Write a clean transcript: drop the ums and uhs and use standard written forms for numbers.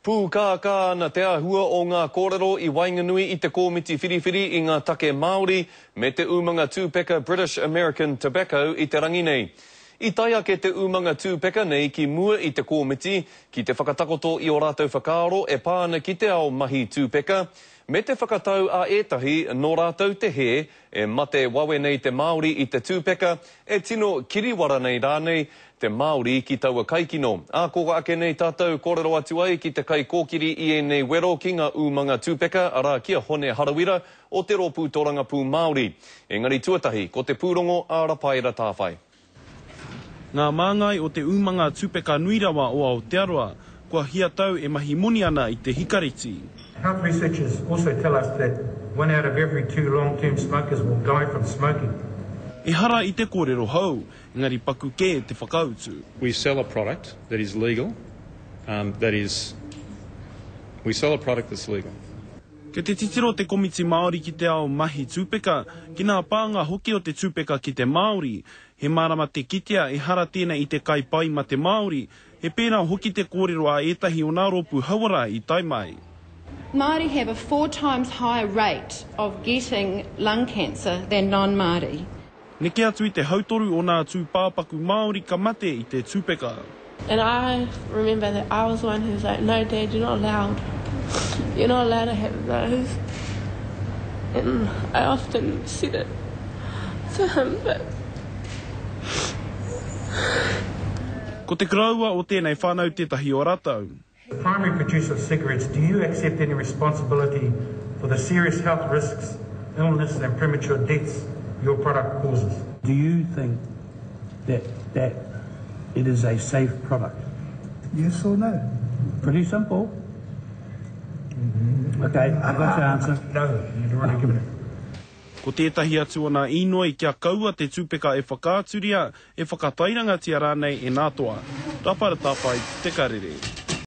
Pūkākā ana te āhua o ngā kōrero i waenganui i te kōmiti whiriwhiri i ngā take Māori me te umanga tūpeka British American Tobacco i te rangi nei. I tae ake te umanga tūpeka nei ki mua i te kōmiti ki te whakatakoto i ō rātou whakaaro e pā ana ki te ao mahi tūpeka, me te whakatau a ētahi nō rātou te hē e mate wawe nei te Māori i te tūpeka, e tino kiriwara nei rānei te Māori ki taua kaikino. Ā, ko ake nei tātou kōrero atu ai ki te kaikōkiri i ēnei wero ki ngā umanga tūpeka, arā, ki a Hone Harawira o te Rōpū Torangapū Māori. Engari tuatahi, ko te pūrongo a Rapaera Tāwhai. Ngā māngai o te umanga tūpeka nui rawa o Aotearoa, kua hia tau e mahi moni ana i te hikareti. Health researchers also tell us that one out of every two long-term smokers will die from smoking. Ehara i te kōrero hou, Engari paku kē te whakautu. We sell a product that is legal, that is, we sell a product that's legal. Kei te titiro te Komiti Māori ki te ao mahi tūpeka, ki nā pānga hoki o te tūpeka ki te Māori. He mārama te kitea ehara tēnei i te kai pai ma te Māori, he pērā hoki te kōrero a ētahi o nā rōpū hauora i tae mai. Māori have a four times higher rate of getting lung cancer than non-Māori. Neke atu i te hautoru o nā tūpāpaku Māori ka mate i te tupeka. And I remember that I was the one who was like, no dad, you're not allowed. You're not allowed to have those. And I often said it to him, but. Ko te koroua o tēnei whānau tētahi o ratou. The primary producer of cigarettes, do you accept any responsibility for the serious health risks, illness and premature deaths your product causes? Do you think that that it is a safe product? Yes or no? Pretty simple. Okay, I've got your answer. No, you've already given it. Ko tētahi atu o nā īnoi kia kaua te tupeka e whakaaturia, e whakatairangatia rānei e nā toa. Rapara Tawhai, Te Karere.